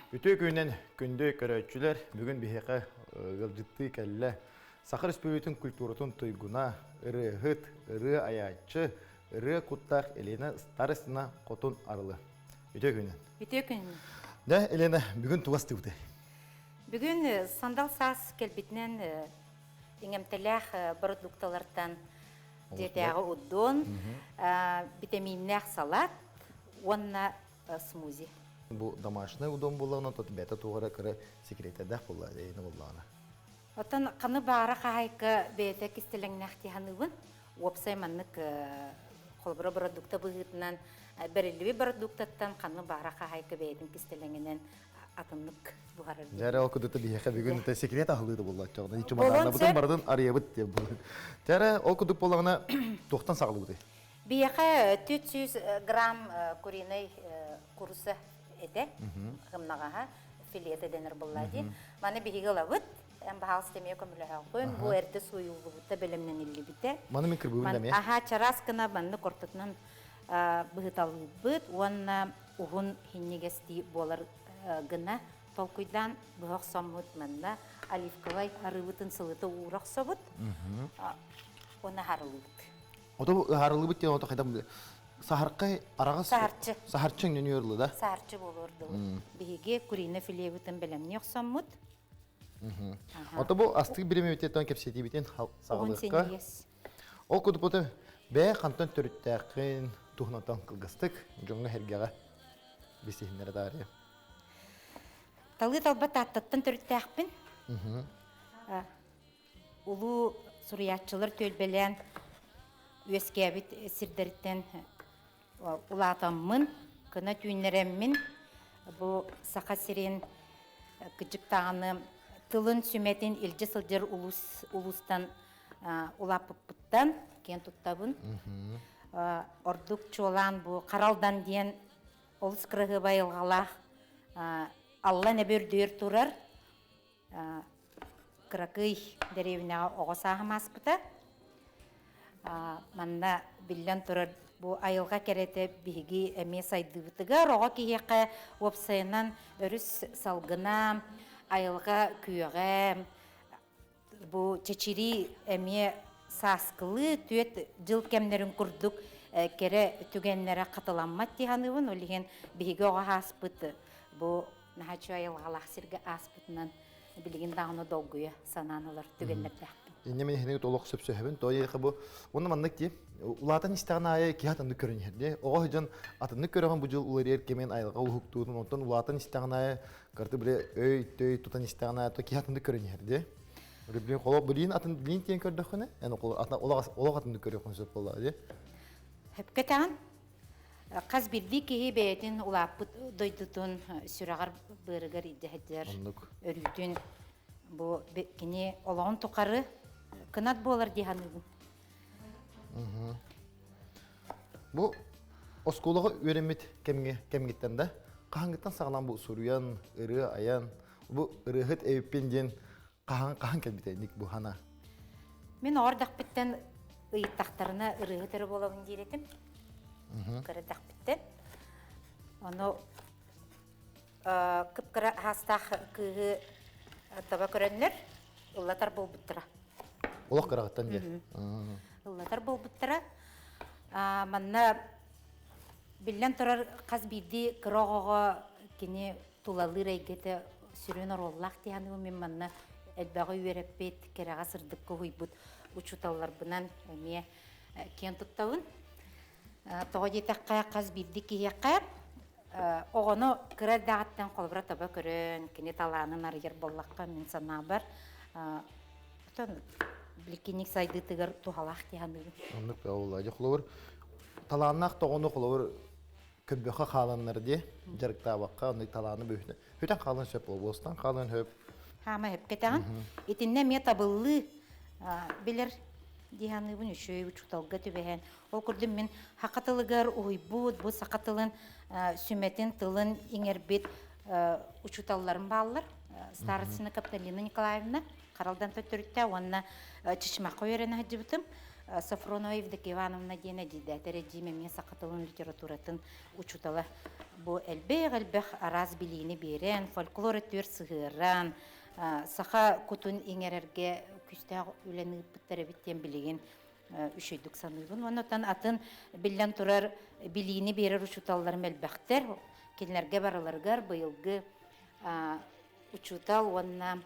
Үтүө күнүнэн күндү көрөөччүлэр, бүгүн биһиэхэ ыалдьыттыы кэллэ Саха Республикатын культуратын туйгуна, ырыаһыт, ырыа айааччы, ырыа куттаах Елена Старостина Хотун Арылы. Үтүө күнүнэн. Үтүө күнүнэн. Да, Елена, бүгүн тугу астыыбытай? Бүгүн сандал саас кэлбитинэн иҥэмтэлээх бородуукталартан дьиэтээҕи уддун, битэмииннээх салат уонна смузи. Бу домашний удон буоллаҕына, тот бэйэтэ туох эрэ кыра секретэрдээх буолла, эйини буоллаҕына. Оттон ханы баара хаһайка бэйэтэ кистэлэҥнээх дии саныыбын. Уопсай маннык холобура бородуукта быһыытынан бэриллибит бородууктаттан ханы баара хаһайка бэйэтин кистэлэҥинэн атыннык буһарар. Дьэ ол кудута биһиэхэ бүгүн это секрет аһылыыта буоллааччаҕына чумадаанабытын барытын арыйабыт диэн буолар. Дьэ ол кудук буоллаҕына туохтан саҕалыыбытый? Биһиэхэ 400 грамм куриный куруса этэ, ымнаҕаһа, филета дэнэр буолла дии. Маны биһиги ылабыт, эн баһаалыста эмиэ көмөлөһөҕүн, бу эрдэ сууйуллубута, бэлэмнэниллибитэ. Маны мин кырбыыбын да эмиэ? Аха, чараас гына маннык ортотунан быһыталыыбыт уонна уһун синньигэстии буолар гына толкуйдаан быһа охсоммут манна оливковай арыыбытын сылыта уура охсобут уонна харылыыбыт. Ото ыһаарылыыбыт диэн ото хайдах саһархай араҕас Саһарчы. Саһарчы өҥнөнүөр дылы да? Саһарчы буолуор дылы. Биһиги куриный филебытын бэлэмнии охсоммут. Ото бу астык биремэбититтэн кэпсэтиибитин Уһун саҕалыахха. синньигэс. Ол курдук бэйэ хантан төрүттээххин туһунан кылгастык дьоҥҥо-сэргэҕэ билсиһиннэрэ таарыйа. Талыы талба Тааттаттан төрүттээхпин. Улуу суруйааччылар түөлбэлээн үөскээбит сирдэриттэн улаатаммын, кына түүннэрэммин бу Саха сирин кыдьыктаҕаны тылын сүмэтин илдьэ сылдьар улуус улуустан улааппыппыттан киэн туттабын. Ордук чуолаан бу Харалдан диэн олус кыраһыабай айылҕалаах аллан эбэ үрдүгэр турар Кыракый дэриэбинэҕэ оҕо сааһым ааспыта. Манна биллэн турар бу айылҕа кэрэтэ биһиги эмиэ сайдыыбытыгар оҕо киһиэхэ уопсайынан өрүс салгына, айылҕа күөҕэ, бу чэчирии эмиэ сааскылыы түөрт дьыл кэмнэрин курдук кэрэ түгэннэрэ хатыламмат дии саныыбын. Ол иһин биһиги оҕо ааспыт бу наһаа үчүгэй айылҕалаах сиргэ ааспытынан билигин даҕаны долгуйа санаан ылар түгэннэрдээхпин. Инньэ мин эһиги олох сөпсөһөбүн. Тоҕо бу уонна маннык дии улаатан истэҕин аайы киһи атыннык көрөн иһэр дии. Оҕо сылдьан атыннык көрөҕүн бу дьыл уларыйар кэмин айылҕа уһуктуутун онтон улаатан истэҕин аайы карты бile өй төй тутан истэҕин аайы киһи атыннык көрөн иһэр дии. Билин холо билин атын билин тиэн көрдөххүнэ эн олох атыннык көрүөххүн сөп буолла дии. Хөпкө этэҕин. Хас биирдии киһи бэйэтин улааппыт дойдутун сүрэҕэр быарыгар илдьэ сылдьар өрүүтүн бу кини олоҕун тухары кынат буолар дии саныыбын. Бу оскуолаҕа үөрэммит кэмҥэ кэмҥиттэн да хаһаҥҥыттан саҕалаан бу суруйан, ырыа айан, бу ырыаһыт эбиппин диэн хаһан хаһан кэлбитэ ник бу хана? Мин оҕо эрдэхпиттэн ыйыттахтарына ырыаһыт эрэ буолабын диир этим. Кыра эрдэхпиттэн. Ону кып-кыра аһаастаах кыыһы таба көрөннөр ыллатар буолбуттара. Олох кыраҕыттан диэн. Ыллатар буолбуттара. Манна биллэн турар хас биирдии кыра оҕоҕо кини тулалыыр эйгэтэ сүрүн оруоллаах дии саныыбын. Мин манна элбэҕи үөрэппит, кэрэҕэ сырдыкка уһуйбут учууталларбынан эмиэ киэн туттабын. Тоҕо диэтэххэ, хас биирдии киһиэхэ оҕону кыра эрдэҕиттэн холобура таба көрөн, кини талаанын арыйар буоллахха, мин санаабар, оттон биликкинник сайдыытыгар туһалаах дии саныыбын. Оннук буолла. Дьэ, холобур, талааннаах тоҕону холобур көббөхө хааланнар дии дьарыктаабакка оннук талааны бүүһүнэ бүтэн хаалан сөп буолуостан хаалан сөп хаама сөпкө итиннэ эмиэ табыллыы билэр дии саныыбын үчүгэй учууталга түбэһэн ол курдук мин саха тылыгар уһуйбут бу саха тылын сүмэтин тылын иҥэрбит учууталларым бааллар Старостина Капиталина Николаевна Харалдан төттөрүттэ уонна Чычымахха үөрэнэ сылдьыбытым Софронова Евдокия Ивановна диэн эдьиийдээтэр эдьиийим эмиэ саха тылын литературатын учуутала. Бу элбэх-элбэх араас билиини биэрэн, фольклор өттүгэр сыһыаран, саха кутун иҥэрэргэ күүстээх үлэни ыыппыттар эбит диэн билигин үчүгэйдик саныыбын. Оннуттан атын биллэн турар билиини биэрэр учууталларым элбэхтэр. Кинилэргэ барыларыгар быйылгы учуутал уонна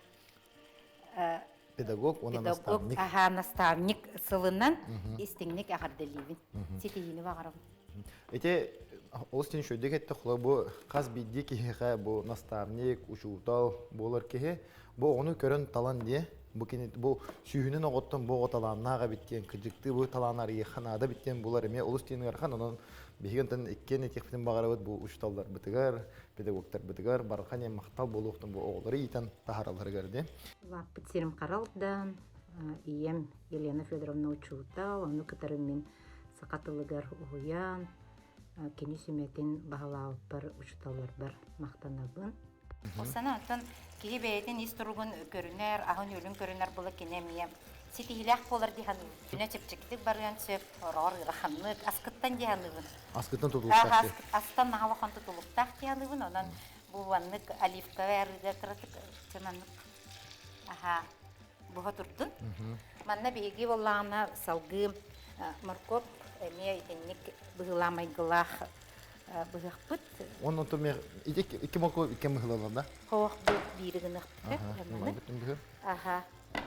педагог уонна наставник. Аха, наставник сылынан истиҥник эҕэрдэлиибин. Ситиһиини баҕарабын. Ити олус тин шөйдөк этте холо бу хас биирдии киһиэхэ бу наставник, учуутал буолар киһи бу оҕону көрөн талан диэ бу кини бу сүүһүнэн оҕоттон бу оҕо талааннаах эбит диэн кыдьыктыы бу талаан арыйыахха наада эбит диэн булар эмиэ олус диэн ыарахан онон биһиги онтон иккиэн этиэхпитин баҕарабыт бу учууталларбытыгар педагогтарбытыгар барҕа диэн махтал буолуохтун бу оҕолору иитэн таһааралларыгар диэн. Улааппыт сирим Харалдан, ийэм Елена Федоровна учуутал, ону кытары мин саха тылыгар уһуйаан, кини сүмэтин баһылаабыппар учууталларбар махтанабын. Оксана, оттон киһи бэйэтин ис туругун көрүнэр, аһын-үөлүн көрүнэр була кини эмиэ ситиһиилээх буолар дии саныыбын. Күнэ чэпчэкитик барыан сөп, ороҕор ыараханнык, аскыттан дии саныыбын. Аскыттан тутулуктаах дии. Астан наһаа улахан тутулуктаах дии саныыбын, онон бу маннык оливковай арыыга кыратык маннык аха буһа турдун. Манна биһиги буоллаҕына салгыы моркуоп эмиэ итинник быһыылаах-майгылаах быһыахпыт. Уонна онтон мэ ити икки моркуоп икки быһыылалар да? Хоох бу биири гыныахпыт. Аха.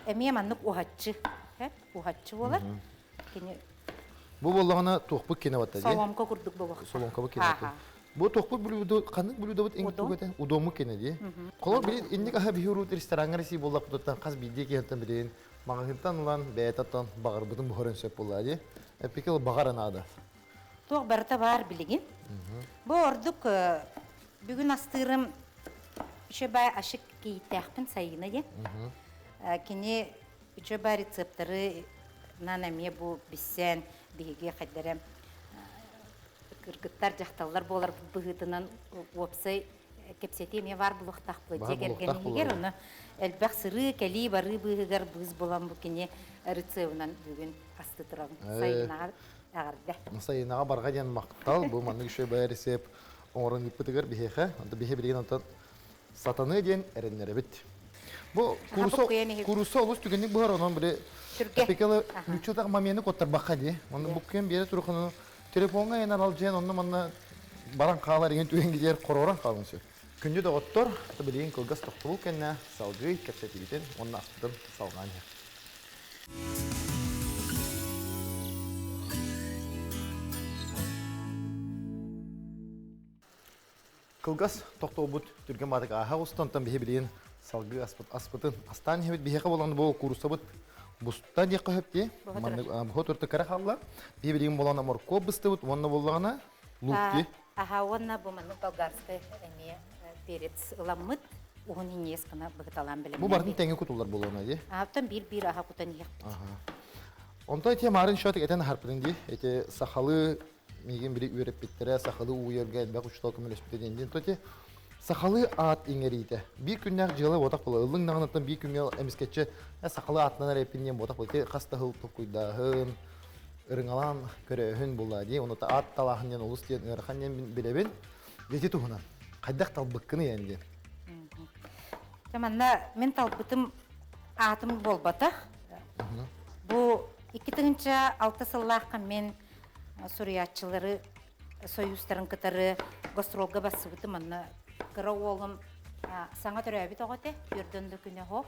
Эмиэ маннык уһаччы. Уһаччы буолар. Кини Бу буоллаҕына туохпут кине батта дии? Соломка курдук буолуохтаах. Соломка кине. Бу туохпут блюдо ханнык блюдобут иҥ тугата? Удому кине дии. Холор билин инник аха биһи урут рестораҥҥа Россия буоллахпытыттан хас биирдии киһиттэн билин маҕаһыынтан ылан бэйэтэ баҕарбытын буһарын сөп буолла дии. Эппикил баҕара наада. Туох барыта баар билигин. Бу ордук бүгүн астыырым үчүгэй ашык кийиттээхпин Сайыына диэн. Кини үчүгэй рецепторы нан эмиэ бу биссээн биһиги хайдара кыргыттар дьахталлар буолар быһыытынан уопсай кэпсэтии эмиэ баар булуохтаах була дьиэ кэргэнигэр ону элбэх сырыы кэлии барыы быыһыгар быыс булан бу кини рецебынан бүгүн астыы турабын сайынаҕа эҕэрдэ сайынаҕа барҕа диэн махтал бу маннык үчүгэй рецепт оҥорон ыыппытыгар биһиэхэ онто биһи билигин онтон сатаныы диэн эрэннэрэбит. Бу курса курса олус түгэнник быһар онон били эпикелы нуччатах моменты коттарбакка дии. Онно бу күн биэрэ турухану телефоҥҥа эн аралдьыйан онно манна баран хаалар иҥин түгэн киһиэр хоророн хаалын сөп. Күндү доҕоттор, билигин кылгас тохтобул кэннэ салгыы кэпсэтиибитин уонна аспытын салҕаан иһэр. Кылгас тохтобут түргэн баатык ааһа устан биһи билигин салгыы аспыт аспытын астаан иһэбит биһиэхэ буолан бу кууруссабыт буста диэххэ сөп дии. Маннык буһа турта кыра хаалла. Биһи билигин буолан моркуоп быстыбыт уонна буоллаҕына лук дии. Аха уонна бу маннык болгарскай эмиэ перец ыламмыт уһун иҥиэс гына быһыталаан бэлэмнээн. Бу барытын тэҥэ кутуллар буолуона дии. Оттон биир-биир аха кутан иһиэхпит. Онтон ити марын шотик этэн аһарпытын дии. Эти сахалыы миигин били үөрэппиттэрэ, сахалыы ууйарга элбэх учуутал көмөлөспүтэ диэн диэн. Тоти сахалыы аат иҥэриитэ. Биир күннээх дьыала буотах була. Ыллыҥ даҕаныттан биир күҥҥэ эмискэччи сахалыы аатынан эрэ эппин диэн буотах була. Ити хас да сыл толкуйдааһын, ырыҥалаан көрөөһүн була дии. Онута аат талааһын диэн олус диэн ыарахан диэн мин билэбин. Ити туһунан. Хайдах талбыккыный эн диэн. Дьэ манна мин талбытым аатым буолбатах. Бу 2006 сыллаахха мин суруйааччылары союзтарын кытары гастролга бассыбытым манна кыра уолум саҥа төрөөбүт оҕо этэ үөрдөн да күнэ оһох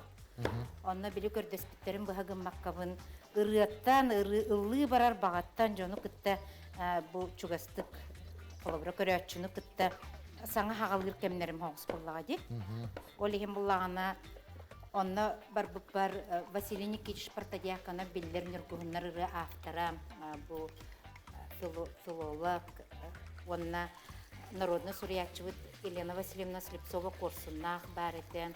онно били көрдөспүттэрин быһа гыммаккабын ырыаттан ыллыы барар баҕаттан дьону кытта бу чугастык холобура көрөөччүнү кытта саҥа хаҕалыыр кэмнэрим хоҕус буоллаҕа дии ол иһин буллаҕына онно барбыппар Василий Никитич Протодьяконов биллэр ньургуһуннар ырыа автора бу филолог уонна народный суруйааччыбыт Елена Васильевна Слепцова Куорсуннаах баар этэ.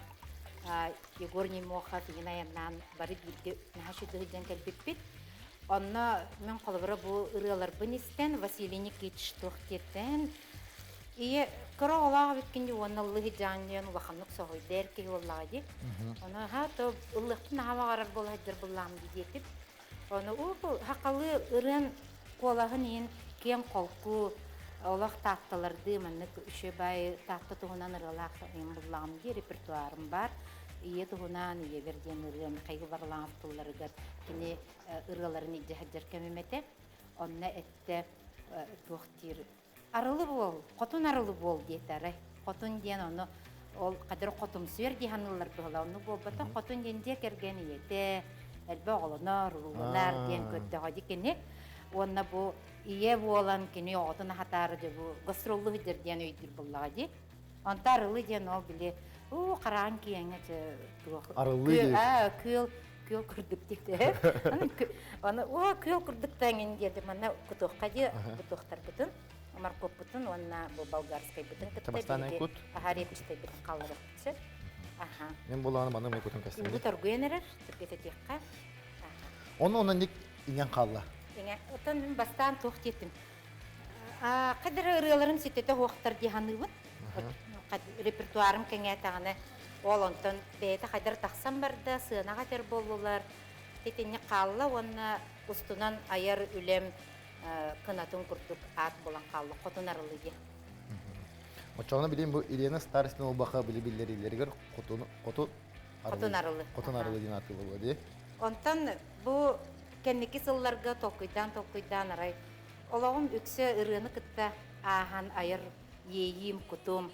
Егор Немохов игин айаннаан бары бииргэ наһаа үчүгэй сылдьан кэлбиппит. Онно мен холобура бу ырыаларбын истэн Василий Никитич туох диэтэн Ийэ кыра оҕолоох эбиккин дии уонна ыллыы сылдьаҕын диэн улаханнык соһуйда эр киһи буоллаҕа дии. Ону аһаа то ыллыахпын наһаа баҕарар буола сылдьар буллаҕым дии диэтим. Ону уу хахалыы ырыан куолаһын иһин киэҥ холку. Олох таатталардыы маннык үчүгэй баайы Таатта туһунан ырыалаах эҥин буллаҕым дии репертуарым баар. Ийэ туһунан ийэбэр диэн ырыа Михаил Варламов тылларыгар кини ырыаларын илдьэ сылдьар кэмим этэ. Онно эттэ туох диир арылы буол, хотун арылы буол диэтэ арай. Хотун диэн ону ол хадыр хотумсуйар дии саныыллар быһыла. Оннук буолбатах хотун диэн дьиэ кэргэн ийэтэ, элбэх оҕолонор, урууланар диэн көрдөҕө дии кини. Уонна бу ийэ буолан кини оҕотун аһатаары дьэ бу гастроллу сылдьар диэн өйдүүр буоллаҕа дии. Онто арылы диэн ол били уу хараан киэҥэ туох Арыллыы диир. Күөл күөл курдук диэтэ. Аны оо күөл курдук таҥин диэти манна кутуохха дии кутуохтарбытын моркуоппутун уонна бу болгарскайбытын кытта Табастаан кут. Аха репчатайбытын хаалларыахпыт сөп. Аха. Мен булааны манна май кутун кастым. Бу торгуйан эрэр түргэтэтиэххэ. Онно онон ник иҥэн хаалла. Иҥэ. Оттон мин бастаан туох диэтим. Хадыр ырыаларым ситэтэ уохтар дии саныыбын. Репертуарым кэҥээтэҕинэ ол онтон бэйэтэ хайдар тахсан барда, сыанаҕа этэр буоллулар. Итинник хаалла уонна устунан айар үлэм кынатын курдук аат буолан хаалла, Хотун Арылы диэн. Оччоҕуна билим бу Елена Старостина Улбаха били биллэриилэригэр хотун хоту Хотун Арылы. Хотун Арылы диэн ааттыыллар дии. Онтон бу кэнники сылларга толкуйдаан-толкуйдаан арай олоҕум үксэ ырыаны кытта ааһан айар иэйиим, кутум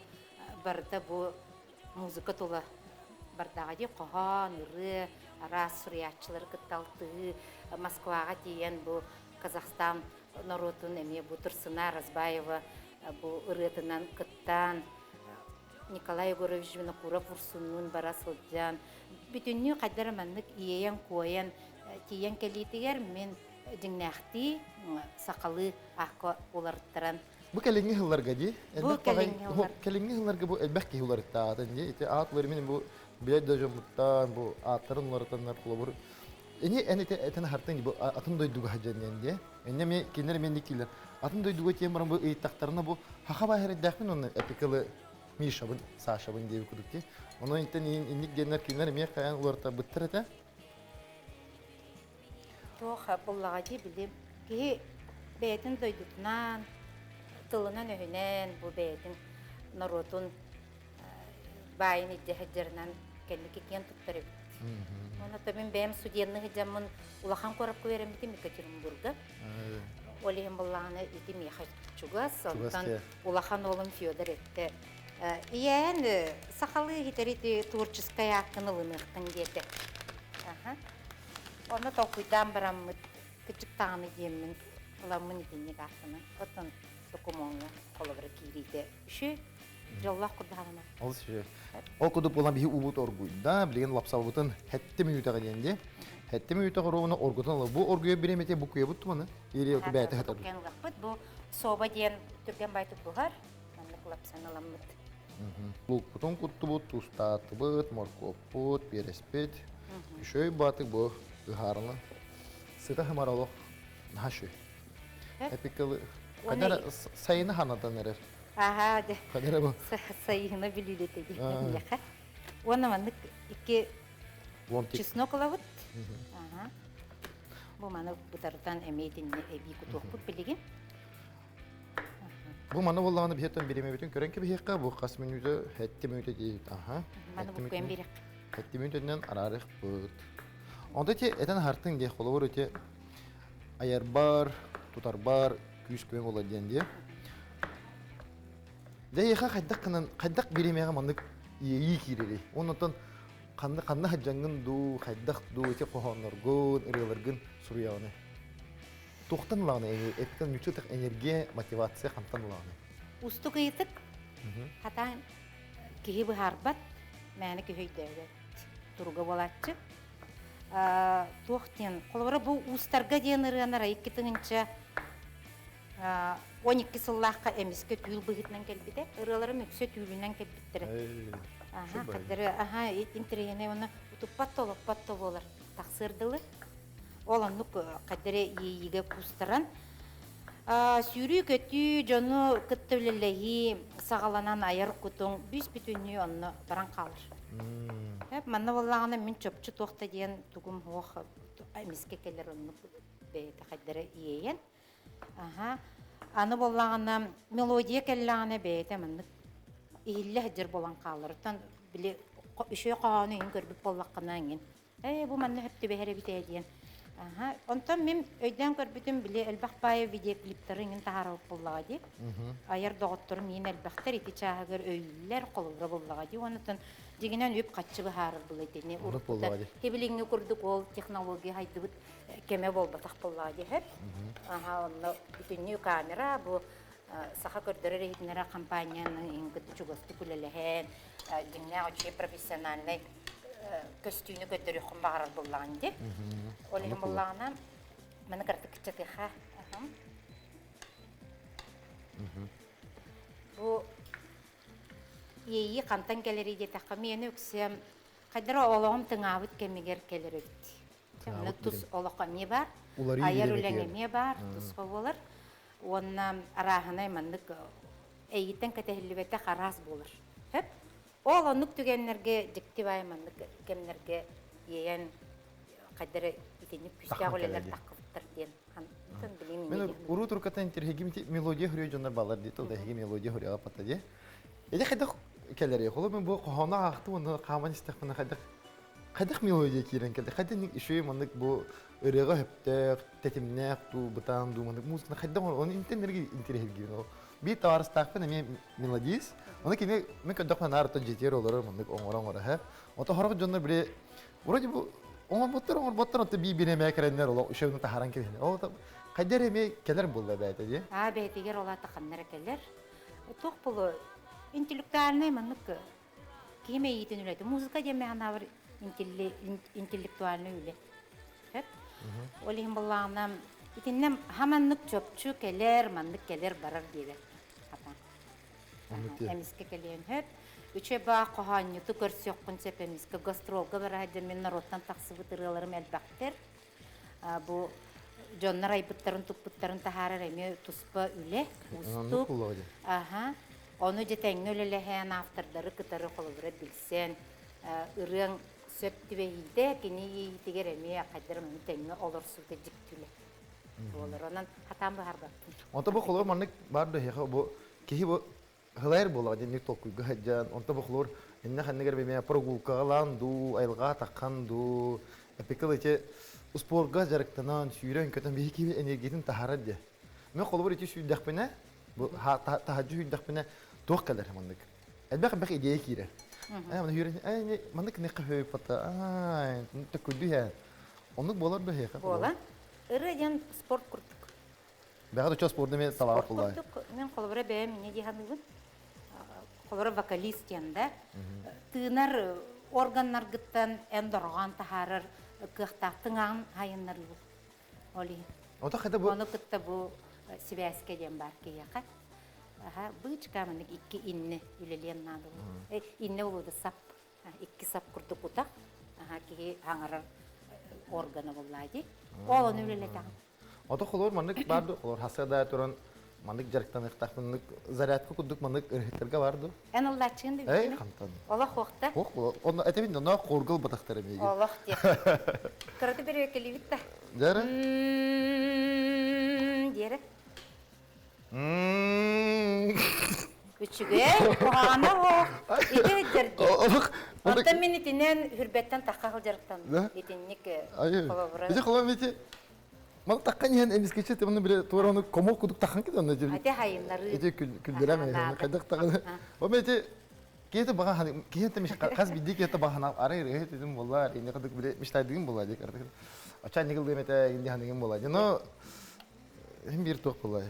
барыта бу музыка тула бардаҕа дии хоһоон, ырыа, араас суруйааччылары кытта алтыһыы, Москваҕа тиийэн бу Казахстан норуотун эмиэ бу Турсына Разбаева бу ырыатынан кыттан Николай Егорович Винокуров Урсуннуун бара сылдьан бүтүннүү хайдах эрэ маннык иэйэн-куойан тиийэн кэлиитигэр мин дьиҥнээхтии сахалыы аакка уларыттаран Бу кэлиҥҥи сылларга дии Бу кэлиҥҥи сыллар. Кэлиҥҥи сылларга бу элбэх киһи уларыттаатын дии. Ити аат уларымын бу билэр да дьоммуттан бу ааттарын уларытаннар холобур Ини эн ити этэн аһартын бу атын дойдуга сылдьан диэн. Инньэ эмиэ кинилэр эмиэ инник дииллэр. Атын дойдуга тиийэн баран бу ыйыттахтарына бу хаха бааһырайдаахпын уонна эпикалы Мишабын, Сашабын диэбит курдук дии. Онон интэн инник диэннэр кинилэр эмиэ хайаан уларытарбыттар этэ. Туох буллаҕа дии били киһи бэйэтин дойдутунан, тылынан-өһүнэн бу бэйэтин норуотун баайын илдьэ сылдьарынан кэнники киэн туттар эбит. Уонна то мин бэйэм студеннык сылдьаммын улахан куоракка үөрэммитим Екатеринбурга. Ол иһин буллаҕына ити миэхэ чугас, онтон улахан уолум Федор эттэ ийээн сахалыы иһитэр ити творческай ааккын ылыныаххын диэтэ. Онно толкуйдаан бараммыт кырдьык даҕаны диэммин ыламмын итинник ааттанан оттон докумуоҥҥа холобура киириитэ үчүгэй дьоллоох курдаҕына. Ол үчүгэй. Ол курдук буолан биһи уубут оргуйда, билигин лапсабытын хэттэ мүнүүтэҕэ диэн дии. Хэттэ мүнүүтэҕэ оруобуна оргутан ылар. Бу оргуйар бириэмэтэ бу куйабыт туманы или бэйэтэ хатар. Ылахпыт бу соба диэн түргэн байтык буһар. Маннык лапсан ыламмыт. Луукпутун куттубут, тустаатыбыт, моркуоппут, биэрэспит. Үчүгэй баатык бу ыһаарына. Сыта хымар олох наһаа үчүгэй. Эпикалы Хадара сайыны ханатан эрэр. Аха, де. Хадара бу. Сайыны билилете диэхэ. Уонна маннык икки чеснок ылабыт. Аха. Бу маны бытарытан эмиэ итиннэ эбии кутуохпут билигин. Бу маны буоллаҕына биһиэттэн бириэмэбитин көрөн кэбиһиэххэ, бу хас мүнүүтэ, хэттэ мүнүүтэ диэбит. Аха. Маны буккуйан биэриэх. Хэттэ мүнүүтэнэн араарыахпыт. Онто ити этэн аһартыҥ диэ, холобур ити айарбар, тутарбар күүс күөҥ буолар диэн диэ. Дьэ эйиэхэ хайдах гынан, хайдах бириэмэҕэ маннык иэйии киирэрий? Оннотон ханна ханна сылдьаҥҥын дуу, хайдах дуу ити хоһоонноргун, ырыаларгын суруйаҕыный? Туохтан ылаҕын эттэн ньучча энергия, мотивация хантан ылаҕыный? Устук ыйытык. Хатаан киһи быһаарбат, мээнэ киһи өйдөөбөт туруга буолааччы. Туох диэн, холобура бу уустарга диэн ырыанар 2012 сыллаахха эмискэ түүл быһыытынан кэлбитэ. Ырыаларым үксэ түүлүнэн кэлбиттэрэ. Аха, хаддары, аха, интэриэһинэй уонна утуппат да олоппот да буолар. Тахсыар дылы. Ол оннук хайда эрэ иэйиигэ куустаран, сүүрүү-көтүү, дьону кытта үлэлэһии саҕаланан айар кутуҥ бүүс-бүтүннүү онно баран хаалар. Манна буоллаҕына мин чопчу туох да диэн тугум суох эмискэ кэлэр оннук бэйэтэ хайда эрэ иэйэн. Аха. Аны буоллаҕына мелодия кэллэҕинэ бэйэтэ маннык иһиллэ сылдьар буолан хаалар. Оттон били үчүгэй хоһоону иһин көрбүт буоллаххына эҥин ээ бу манна сөп түбэһэр эбит ээ диэн. Аха. Онтон мин өйдөөн көрбүтүм били элбэх баайы видеоклиптары иҥин таһаарабыт буоллаҕа дии. Айар доҕотторум иин элбэхтэр ити чааһыгар өйүүллэр, холобура буоллаҕа дии. Онтон дьиҥинэн үп-харчы быһаарар була итини уруккута хибилиҥҥи курдук ол технология хайдыбыт кэмэ буолбатах буоллаҕа дии сөп. Аха онно бүтүннүү камера бу саха көрдөрөр иһитиннэрэр компанияны иҥин кытта чугастык үлэлэһэн дьиҥнээх үчүгэй профессиональнай көстүүнү көрдөрүөххүн баҕарар буоллаҕын дии. Ол иһин буоллаҕына маны кыратык кыччатыаха. Бу иэйии хантан кэлэрий диэтэххэ, миэнэ үксэ хайдара олоҕум тыҥаабыт кэмигэр кэлэр эбит. Онно тус олоххо эмиэ баар, айар үлэҥ эмиэ баар, туспа буолар. Уонна арааһынай маннык эйигиттэн кэтэһиллибэтэх араас буолар. Сөп? Ол оннук түгэннэргэ дьикти баай маннык кэмнэргэ иэйэн хайдары итинник күүстээх үлэлэр таххыбыттар диэн Мен уруу туркатын интерхигим мелодия хөрүө дьоннор балар дии тыл эһиги мелодия хөрүөҕэ пата дии. Эдэ хайдах кэлэр холу мен бу хоһоону аахтым уонна хааман истэхпинэ хайдах хайдах мелодия киирэн кэлди хайдах үчүгэй маннык бу ырыаҕа хөптөөх тэтимнээх дуу бытаан дуу маннык музыканы хайдах оны интеннерги интерехиргибин ол биир табаарыстаахпын эмиэ мелодист оны кини мен көрдөхпүнэ наар оттон дьиэтигэр олорор маннык оҥоро оҥоро һэ ото сорох дьоннор били вроде бу оҥорботтор оҥорботтор онто бии биир эмээ кэрэннэр олох үчүгүн таһааран кэбиһэннэр ол хайда эрэ эмиэ кэлэр буолла бэйэтэ дии аа бэйэтигэр ол аата ханна эрэ кэлэр туох болу интеллектуальнай маннык киһи мэйиитин үлэтэ музыка диэн мин санаабар интеллектуальнай үлэ сөп ол иһин буоллаҕына итиннэ хаманнык чопчу кэлэр маннык кэлэр барар диэбэт хатаан эмискэ кэлиэн сөп үчүгэй баах хоһоонньуту көрсүөххүн сөп эмискэ гастролга бара сылдьан мин норуоттан тахсыбыт ырыаларым элбэхтэр бу дьоннор айбыттарын туппуттарын таһаарар эмиэ туспа үлэ уустук аха ону дьэ тэҥҥэ үлэлэһэн автордары кытары холобура билсэн ырыаҥ сөп түбэһиитэ кини иэйиитигэр эмиэ хайдах эмэ тэҥҥэ олорсуута дьикти үлэ буолар онон хатаан быһаарбаппын Онто бу холобур маннык баар да эһиэхэ бу киһи бу Һылайар буолаҕа дьинник толкуйга сылдьан, онто бохлуур иннэ ханныгар бэмэ прогулкаҕалаан дуу, айылҕаҕа таххан дуу, эпикыл ити успуорга дьарыктанан, сүүрэн-көтөн биһи киһи энергиятын таһаарар диэ. Мен холобур ити сүүрдэхпинэ, бу таһырдьа сүүрдэхпинэ туох кэлэр маннык. Элбэх элбэх идея киирэр. Ээ, маны сүүрэн, ээ, маннык нехха хөйпата, аа, төккүрдүү һэ. Оннук буолар да һиэхэ. Буолан. Ырыа диэн спорт курдук. Бэҕэ да спорду эмиэ талаҕа куллай. Мен холобура бэйэм инньэ дии саныыбын. Холобура вокалист диэн да. Тыынар органнаргыттан эн дорҕоон таһаарар кыахтаах тыҥааҕын хайыннарыыбын. Ол иһин. Ото хата бу Ону кытта бу сибээскэ диэн баар киһиэхэ. Аха, быычка маннык икки инне үлэлиэн наада. Инне болуода сап. Икки сап курдук утах. Аха, киһи хаҥарар органа буоллаа дии. Ол ону үлэлэтэҕин. Ото холор маннык бар ду, холор хаса да туран маннык дьарыктаныахтаах маннык зарядка курдук маннык ырыһыттарга бар ду. Эн ыллааччыгын да Эй, хантан. Олох уохта. Ох, онно этебин онно хоргыл батахтар эмиги. Олох диэ. Кыраты берекелибит да. Дьара? Диэре. Үчүгэй, куһаҕана суох. Ити сылдьар Олох. Онтон мин итинэн хүрбэттэн тахха сылдьарыктан итинник холобура. Ити холобура ити Мал таххан иһэн эмискечи тымны биле туора ону комок кудук тахан кит онно Ати хайыннары. Ити күлдүрәм хайдах тагы. О ити киһи баҕа киһи миш хас бидди киһи баҕа ары ырыһы тидим боллар инде кадык биле миштайдыгым болла дик артык. Ача нигыл демете инде ханыгым болла. Но хим бир туох болла.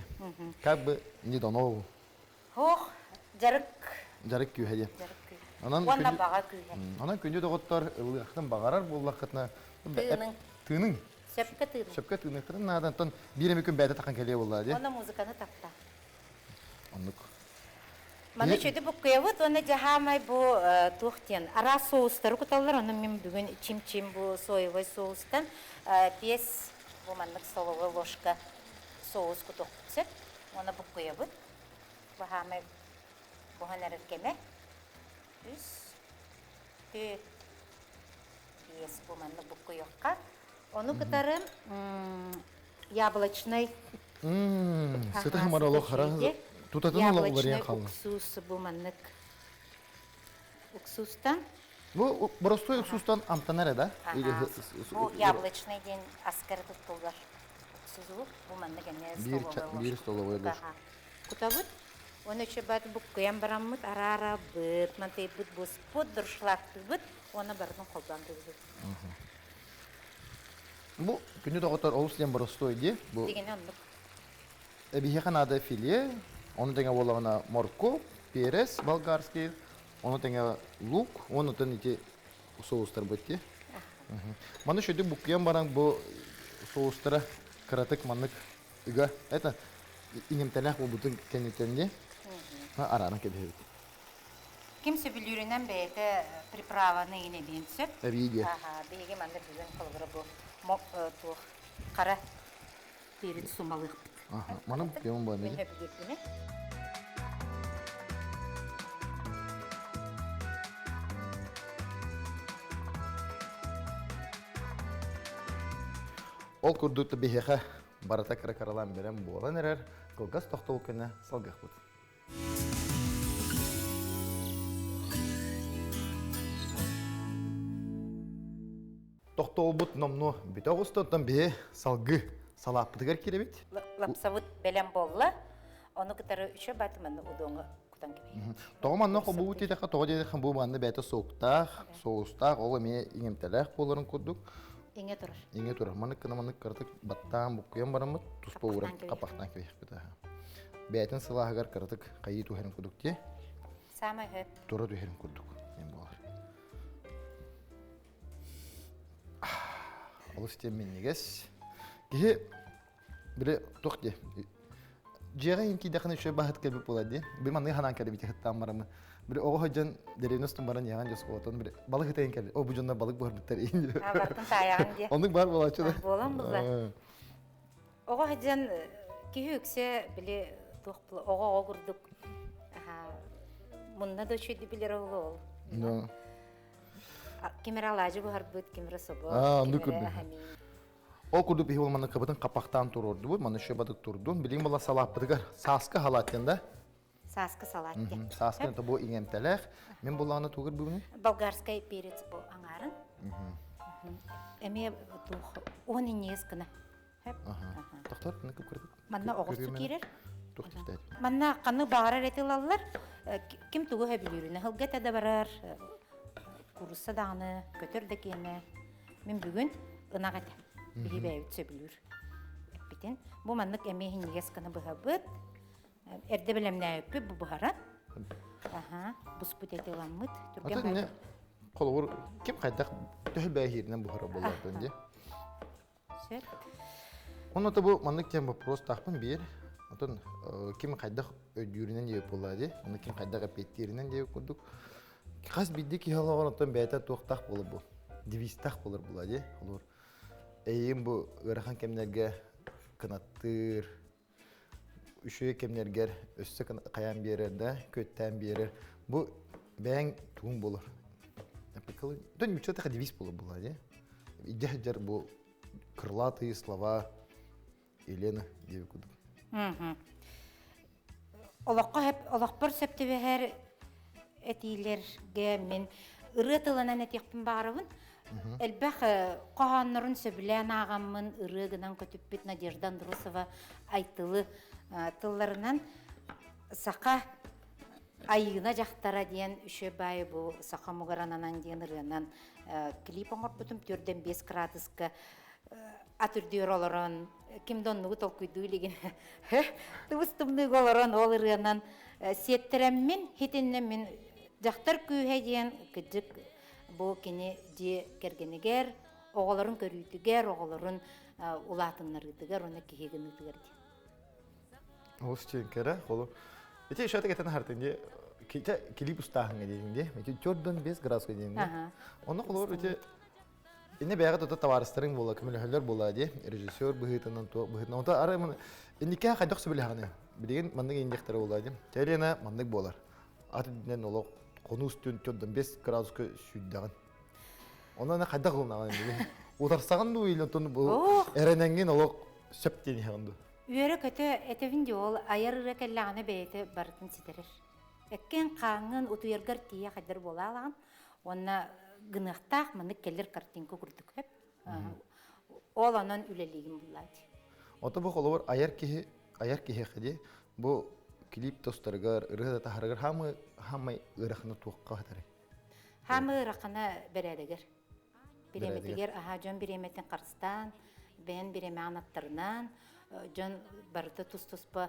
Как бы не дано. Хох жарык. Жарык күүһэ диye. Жарык күүһэ. Онон Уонна баҕа күүһэ. Онон күндү доҕоттор ылыахтан баҕарар буоллаххытына Тыының. Тыының. Сөпкө тыының. Сөпкө тыыныктарын наадан тон биир эми күн бэйэтэ тахан кэлиэ буоллаа дии. Онно музыканы тапта. Оннук. Маны чөдү буккуйабыт уонна дьаһаамай бу туох диэн араас соустары куталлар онон мин бүгүн чим-чим бу соевай соустан пиэс бу маннык столовой ложка соус кутуохпут сөп уонна буккуйабыт баһаамай буһан эрэр кэмэ үс түөрт биэс бу маннык буккуйуохха ону кытары яблочный. Сыта хымар олох хара тутатын олох уларыйан хаалла. Уксус бу маннык уксустан. Бу боростуой уксустан амтанар да? Бу яблочный диэн аскары туттуллар уксусу бу маннык эмиэ столовой биир столовой ложка. Кутабыт. Оны чебат буккуйан бараммыт араарабыт, мантыйбыт буспут, дуршлаттыбыт, уонна барытын холбоон кэбиһэбит. Бу күнү доҕоттор олус диэн боростуой дии. Бу Дигини оннук. Эбиһиэхэ наада филе, ону тэҥэ буоллаҕына моркуоп, перец болгарский, ону тэҥэ лук, уонна ити соустарбыт дии. Маны шөйдүк буккуйан баран бу соустара кыратык маннык ыга это иҥэмтэлээх буолбутун кэнниттэн дии арааран кэбиһэбит. Ким сөбүлүүрүнэн бэйэтэ приправаны иҥин эбиэн сөп. Эбии диэ. Биһиги манна бүгүн холобура бу туох хара перец сумалыахпыт. Маны буккуйамын буолан Мин сөбүлүүрбүнэ. Ол курдук биһиэхэ барыта кыра-кыралаан бэлэм буолан эрэр, кылгас тохтобул кэннэ салгыахпыт. Тохтобулбут номнуо бүтэ оҕуста, оттон биһи салгыы салааппытыгар киирэбит. Лапсабыт бэлэм буолла. Ону кытары үчү батыманы удуоҥа кутан кэбиһэбит. Тоҕо манна хобуу диэтэххэ, тоҕо диэтэххэ бу манна бэйэтэ соуктаах, соустаах, ол эмиэ иҥэмтэлээх буоларын курдук. Иҥэ турар. Иҥэ турар. Маннык гына маннык кыратык баттаан буккуйан бараммыт, туспа ууран хаппахтаан кэбиһиэхпит. Бэйэтин сылааһыгар кыратык хайыы түһэрин курдук дии. Саамай хөп. Тура түһэрин курдук диэн буолар. Олус диэн минньигэс. Киһи били туох дии дьиэҕэ иһин киидэххинэ үчүгэй баһыт кэлбит буолар дии. Би манныгы ханаан кэлбит ыһыттаан барамы. Били оҕо сылдьан дэриэбинэ устун баран иэҕэн дьоскуотун били балык ытайын кэлли. О бу дьоннор балык буһарбыттар иин. Бартын таайаҕын дии. Оннук баар буолааччы да. Буолан булла. Оҕо сылдьан киһи үксэ били туох оҕо оҕо курдук мунна да үчүгэй билэр ол ол. Ким эрэ алаадьы буһарбыт, ким эрэ собо, ким эрэ хамин. Ол курдук биһи ол манна кыбытын хапахтаан туруордубут, манна шөбатык турдун. Билигин була салааппытыгар сааскы халаат диэн да? Сааскы салаат диэн. Сааскы это бу иҥэмтэлээх. Мин буллаҕына тугур бүгүнү? Болгарскай перец бу аҥаарын. Эмиэ туох уон инньигэс гына. Тохтор, кып Манна оҕурсу киирэр. Манна ханны баҕарар эти ылаллар. Ким тугу сөбүлүүрүнэ сылга этэ да барар, курусса даҕаны, көтөр да киэнэ. Мин бүгүн ынах этэ. Биһи бэйэбит сөбүлүүр эппитин. Бу маннык эмиэ иһинньигэс гына быһабыт. Эрдэ бэлэмнээбиппит бу буһаран. Аха, буспут эти ыламмыт. Түргэн Холобур, ким хайдах төһө бэйиһииринэн буһара буолар дии. Сөп. Онно бу маннык диэн боппуруостаахпын биир. Отон ким хайдах өйдүүрүнэн диэбит буоллаа дии. Онно ким хайдах эппиэттииринэн диэбит курдук. Хас биирдии киһи олоҕор оттон бэйэтэ туохтаах буолар бу. Девизтаах буолар буолаа дии. Олор эйигин бу ыарахан кэмнэргэ кынаттыыр, үчүгэй кэмнэргэр өссө хайаан биэрэр да, күөттээн биэрэр. Бу бэйэҥ тугуҥ буолар. Тон ньучча девиз буолар буолаа дии. Идэ сылдьар бу крылатые слова Елена диэбит курдук. Олоххо олохпор сөп түбэһэр этиилэргэ мин ырыа тылынан этиэхпин баҕарабын. Элбэх хоһооннорун сөбүлээн ааҕаммын ырыа гынан көтүппүт Надежда Андросова Айтылы тылларынан саха Айыына дьахтара диэн үчүгэй баайы бу саха омугар ананан диэн ырыанан клип оҥорбутум 4-5 кыраадыска ат үрдүгэр олорон ким да оннугу толкуйдуу илигин тыбыс тымныыга олорон ол ырыанан сиэттэрэммин хитиннэ мин дьахтар күүһэ диэн кыдьык бу кини дьиэ кэргэнигэр оҕолорун көрүүтүгэр оҕолорун улаатыннарыытыгар уонна киһи гыныытыгар диэн Олус чиҥкэрэ, холу. Ити еще кетен хартын ди клип устааһыҥҥа диэн ди. Ити 4-5 градуска диэн ди. Онно холобур ити Инне бэйэҕэ тута табаарыстарыҥ буола, көмөлөһөллөр буолаа дии, режиссер быһыытынан, туох быһыытынан. Онто арай инникээ хайдах сөбүлэһэҕиний? Билигин маннык индиэхтэрэ буолаа дии. Телена маннык буолар. Ат үрдүнэн олох хонуу үстүн 4-5 градуска сүүрдэҕин. Онон хайдах ылынаҕын билигин? Утарсаҕын дуу или онтон бу эрэнэҥҥин олох сөп диэн иһэҕин дуу? Үөрэ-көтө этэбин дии ол айар ырыа кэллэҕинэ бэйэтэ барытын ситэрэр. Эккин хааҥҥын утуйаргар тиийэ хайдар буолаалаҕын уонна гыныахтаах маннык кэлэр картинка курдук сөп. Ол онон үлэлиигин буллаати. Ото бу холобур айар киһи айар киһиэхэ дии бу клип тостарыгар ырыа да таһарыгар хаамы хаамай ыарахана туохха хатарый? Хаамы ыарахана бэрээдэгэр. Бириэмэтигэр аһаа дьон бириэмэтин харыстаан, бэйэн бириэмэҕин аттарынан, дьон барыта тус-туспа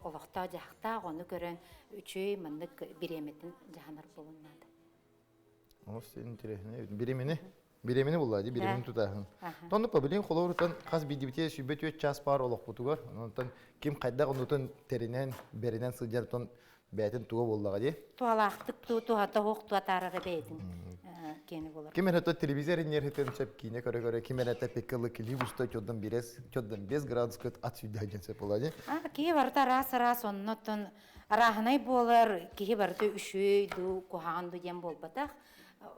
олохтоох-дьаһахтаах, ону көрөн үчүгэй маннык бириэмэтин дьаһанар буолуон наада. Олус интересный. Бириэмэни бириэмэни булла дии, бириэмэни тутааһын. Тонну пабилин холобурутан хас биирдибитигэр 24 час баар олохпутугар, онтон ким хайдах оннутун тэринэн, бэринэн сылдьар тон бэйэтин туга буоллаҕа дии. Туһалаахтык туһата суох туатаарара бэйэтин киэни болар. Ким эрэ то телевизор иннерхитин сөп киинэ көрө-көрө, ким эрэ тэпиккэ клип уста чоддон бирес, чоддон 5 градуска ат сүйдэ дьэн сөп буолла дии. А киһи барыта араас-араас оннотон арааһынай буолар, киһи барыта үчүгэй дуу, куһаҕан дуу диэн буолбатах.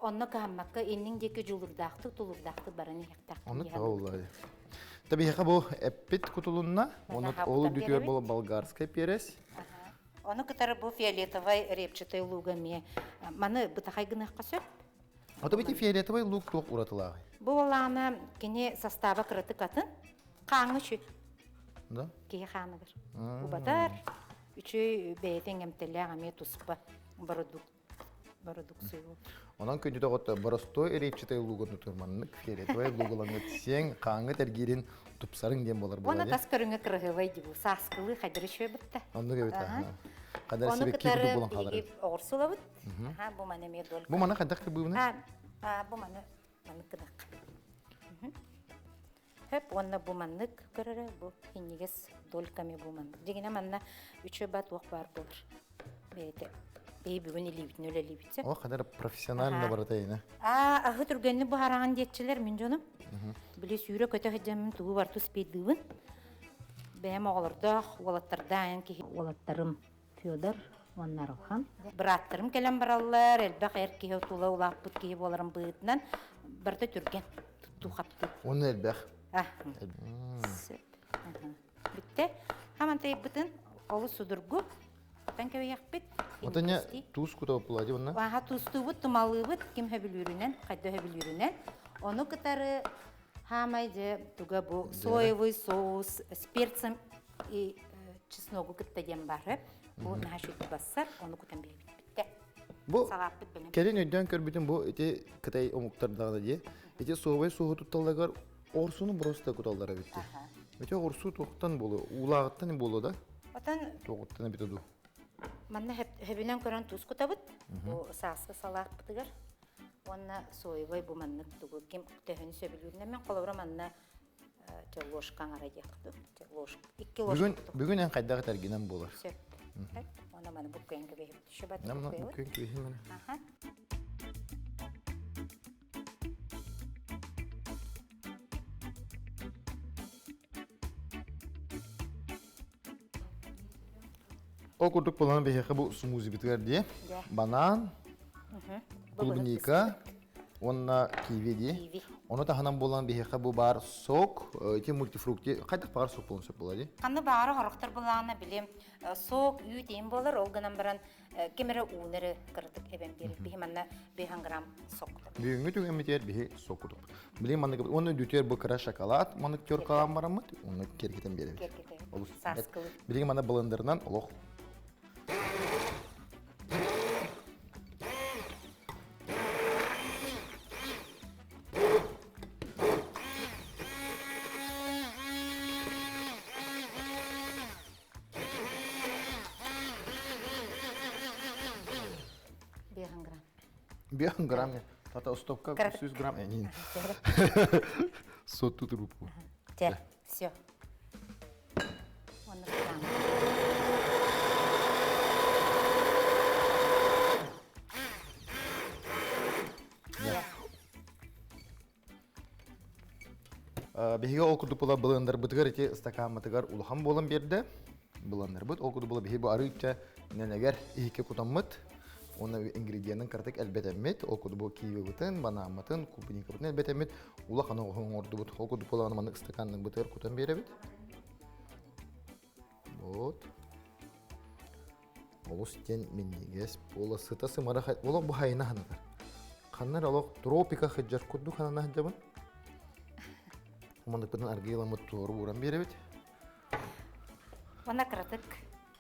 Онно кыһаммакка инниҥ диэки дьулурдаахтык, тулурдаахтык баран иһиэхтээх. Ону тоҕо буолла дии. Табиһаха бу эппит кутулунна, оны ол үдүтүгэр буола болгарскай перец. Ону кытары бу фиолетовай репчатый лууга эмиэ маны бытахай гыныахха сөп. Ото бити фиолетовай луук туох уратылааҕый? Бу буоллаҕына кини састааба кыратык атын. Хааҥҥа үчү. Да? Киһи хааныгар. Убатар. Үчү бэйэтэ иҥэмтэлээх эмиэ туспа бородукт бородуксуйу. Онон күндү доҕоттор, боростуой репчатый луугун тутурманнык фиолетовай луугулаҥыт сиэҥ хааҥҥыт эргиирин тупсарыҥ диэн буолар буолар. Уонна тас көрүҥэ кыраһыабай дии бу сааскылыы хайдары үчүгэй бытта. Оннук эбит Хайдары Ону сибэкки кытары курдук буолан хаалар. биһиги оҕурсулабыт. Аха, бу маны эмиэ долька. Бу маны хайдах кырбыыбыный? А, бу маны маннык гынах. Хөп уонна бу маннык көрөрө, бу иннигес дольками бу маннык. Дьигинэ манна үчү ба туох баар буолар. Бэйэтэ бэйи бүгүн илиибитин үлэлиибит. О, хадар профессионально барата ина. А, аһы түргэнни буһараҕын диэччилэр мин дьонум. Били сүүрэ көтө сылдьаммын тугу барту спейдыыбын. Бэйэм оҕолордоох, уолаттардаах киһи. Уолаттарым Федор уонна Арылхан. Бырааттарым кэлэн бараллар, элбэх эр киһи тула улааппыт киһи буоларым быһыытынан барыта түргэн туттуу-хаптыы. Уонна элбэх. А, сөп. Бүттэ. Хамантайбытын олус судургу. Тан кэбиһиэхпит. Отоня туус кутаппыла уонна? Аха туустуубут, тумалыыбыт, ким хөбүлүүрүнэн, хайда хөбүлүүрүнэн. Ону кытары хаамай дьэ туга бу соевый соус с перцем и чесногу кытта диэн баар. Бу наһаа үчүгэй бассар, ону кутан биэрэбит бүттэ. Бу кэлин өйдөөн көрбүтүм бу ити кытай омуктардаҕына дии. Ити суобай суоһу тутталларыгар орсуну просто куталлар эбит дии. Ити орсу туохтан буолуо? Уулааҕыттан буолуо да? Отон Туоҕуттан эбитэ дуу? Манна хөбүнэн көрөн туус кутабыт. Бу сааскы салааппытыгар. Уонна соевай бу маннык тугу ким төһөнү сөбүлүүрүнэн мен холобура манна ложка аҥара диэхту. Ложка. Икки ложка. Бүгүн бүгүн эн хайдах этэргинэн буолар. Сөп. Уонна маны буккуйан кэбиһэбит. Шыбат буккуйан кэбиһим. Аха. Ол курдук буолан биһиэхэ бу смузибитигэр дии банан, клубника уонна киви дии. Ону таһынан буолан биһиэхэ бу баар сок, ити мультифрукти хайдах баҕар сок буолуон сөп буолар дии. Ханна баҕара хорохтор булаана билим сок үүт иин буолар, ол гынан баран ким эрэ ууну эрэ кыратык эбэн биэрэр. Биһи манна 5 грамм сок. Бүгүҥҥү түгэммитигэр биһи сок кутуппут. Билим маннык уонна дүтүөр бу кыра шоколад маннык теркалаан бараммыт, уонна киэргэтэн биэрэбит. Киэргэтэн. Олус. Сааскылы. Билигин манна блендерынан олох Биэхэн грамм. Биэхэн грамм. Тата устопка 100 грамм. Сотту трубку. Те, все. Биһиги ол курдук була былыандарбытыгар ити стакаммытыгар улахан буолан биэрдэ. Былыандарбыт ол курдук була биһи бу арыычча нэнэгэр иһикке кутаммыт. Уонна ингредиенин кыратык элбэтэммит. Ол курдук бу кивибытын, банааммытын, клубникабытын элбэтэммит. Улахан оҥордубут. Ол курдук буолаҕына маннык стаканнарбытыгар кутан биэрэбит. Вот. Олус диэн минньигэс буола сыта сымара олох бу хайына ханатар. Ханна олох тропика хыдьар курдук ханана сылдьабын. Манныппытын аргыйламмыт туору ууран биэрэбит. Уонна кыратык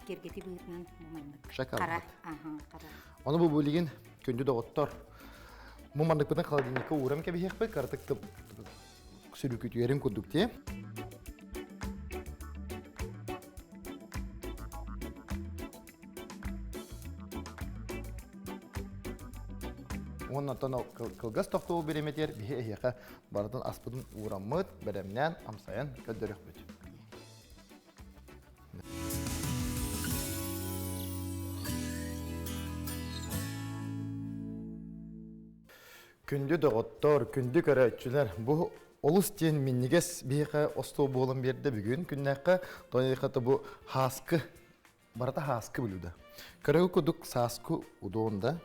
киргити быһыытынан маннык. Хара. Хара. Ону бу билигин күндү доҕоттор. Бу манныппытын холодильникка ууран кэбиһиэхпит, кыратык сүрүкүтүөрүн курдук дии. Уонна оттон кылгас тохтобул бириэмэтигэр биһи эһиэхэ барытын аспытын уураммыт, бэлэмнээн, амсайан көрдөрүөхпүт. Күндү доҕоттор, күндү көрөөччүлэр, бу олус диэн минньигэс биһиэхэ остуол буолан биэрдэ бүгүн күннээххэ. Тоойхата бу хааскы, барыта хааскы блюдо. Көрөгү кудук сааскы удон да.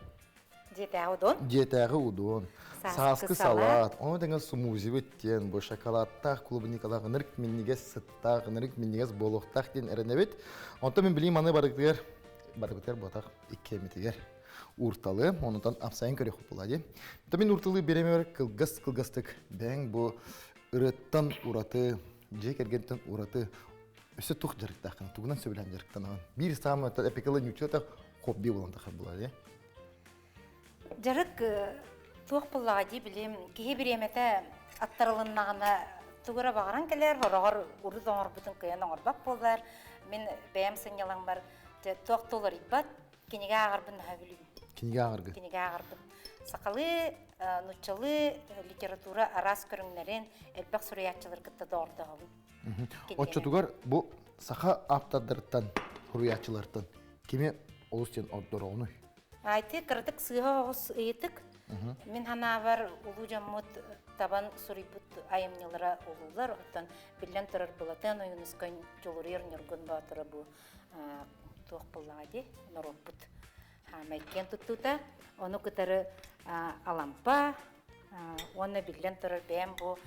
Дьиэтээҕи удон. Дьиэтээҕи удон. Сааскы салат. Ону тэҥэ смузибит диэн бу шоколадтаах клубникалаах ынырык минньигэс сыттаах, ынырык минньигэс буолуохтаах диэн эрэнэбит. Онтон мин билигин маны барытыгар барыбытыгар буотах иккиэмитигэр уурталы, онутан апсайын көрүөх була дии. Мин уурталы биремер кылгас кылгастык бэҥ бу ырыаттан ураты, дьиэ кэргэнтэн ураты өссө тух дьарыктааххын, тугунан сөбүлээн дьарыктанаҕын? Биир саамай эпикалы ньуччата хобби буолан тахар була дии. Дьарык туох буллаҕа дии билим киһи бириэмэтэ аттарылыннаҕына тугу эрэ баҕаран кэлэр, хороҕор урут оҥорбутун кыайан оҥорбот буоллар, мин бэйэм сынньалаҥмар туох да уларыйбат, Кинигэ ааҕарбын наһаа бүлүүбүн. Кинигэ ааҕаргын? Кинигэ ааҕарбын. Сахалыы, нууччалыы литература араас көрүҥнэрин элбэх суруйааччылары кытта доҕордоһобун. Оччотугар бу саха ааптардарыттан, суруйааччылартан кими олус диэн ордороҕунуй? Айты кыратык сыыһа оҕус ыйытык. Мин ханаабар улуу дьоммут табан суруйбут айымньылара улуулар. Оттон биллэн турар Былатыан Ойуунускай Дьулуруйар Ньургун Боотура бу туох буоллаҕа дии норуоппут хаамай киэн туттуута ону кытары Алампа уонна биллэн турар бэйэм бу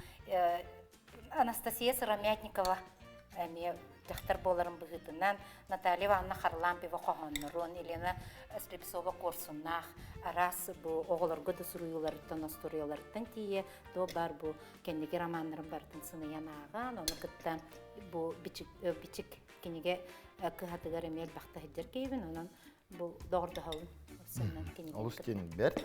Анастасия Сыромятникова эмиэ дьахтар буоларын быһыытынан Наталья Ивановна Харлампьева хоһооннорун, Елена Слепцова Куорсуннаах араас бу оҕолорго да суруйууларыттан, остуоруйаларыттан тиийэ туох баар бу кэнники романнарын барытын сыныйан ааҕан, ону кытта бу бичик, бичик кинигэ кыһатыгар эмиэ элбэхтэ сылдьар киһибин, онон бу доҕордоһобун сыннан кинигэ. Олус диэн бэрт.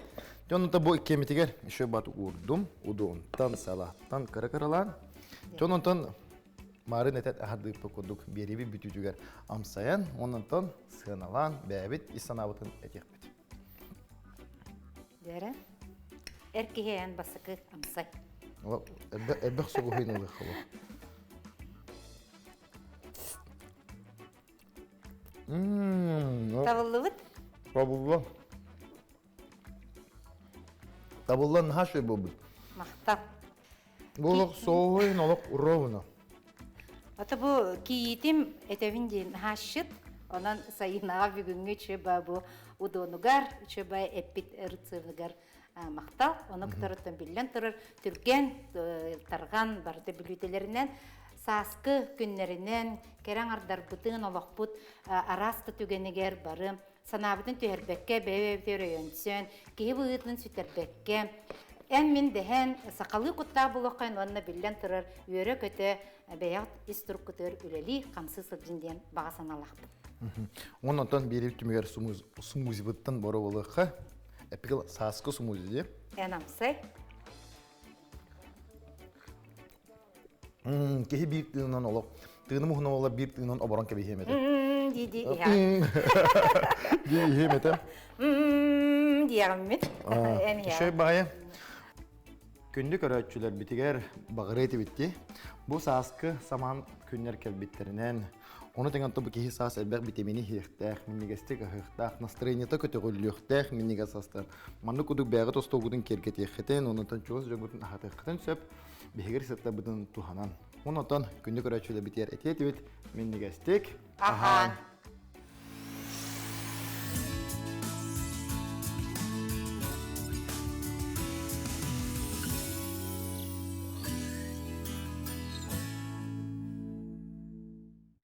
Дьон бу иккиэмитигэр еще бат уурдум, удуунтан, салааттан кыра-кыралаан. Дьон онтон марын этет аһардыыппы курдук биэриби бүтүүтүгэр амсайан, ононтон сыаналаан бэйэбит ис санаабытын этиэхпит. Дээрэ, эр киһи эн басыкы амсай. Элбэх сугуһуйун ылыах Табыллыбыт? Табылла. Табылла наһаа үчүгэй буолбут. Махтал. Бу олох соһуйун олох ровно. Ата бу кийиитим этэбин диэн хаашшыт. Онон сайынаҕа бүгүҥҥү үчүгэй бу удонугар, үчүгэй эппит рецебыгар махтал. Ону кытарыттан биллэн турар түргэн, тарҕан барыта бүлүүдэлэринэн сааскы күннэринэн кэрэ аҥардарбытын олохпут араас да түгэнигэр бары санаабытын түһэрбэккэ, бэйэ-бэйэбитигэр өйөнсөн, киһи быһыытын сүтэрбэккэ, эн-мин дэһэн сахалыы куттаах буолуоххайын уонна биллэн турар үөрэ-көтө бэйэҕит ис туруккутугар үлэлии, хамсыы сылдьын диэн баҕа санаалаахпын. Уонна онтон биэрии түмүгэр смузибыттан боруобалыахха. Эпикил сааскы смузи дии. Эн амсай. Киһи биир тыынынан олох тыыным уһуна буолла биир тыынынан оборон кэбиһиэм этэ. Дии дии иһэ. Дии иһиэм этэ. Диэҕиммит. Эн иһэ. Үчүгэй баҕайы. Күндү көрөөччүлэрбитигэр баҕарыа этибит дии. Бу сааскы самаан күннэр кэлбиттэринэн, ону тэҥэ бу киһи саас элбэх битэмиини иһиэхтээх, минньигэстик аһыахтаах, настроениета көтөҕүллүөхтээх минньигэс астар. Маннык курдук бэйэҕит остуолгутун киэргэтиэххитин, онтон чугас дьоҥҥутун аһатыаххытын сөп. Биһиги рецептарбытын туһанан. Онтон күндү көрөөччүлэрбитигэр этиэ этибит минньигэстик аһаан.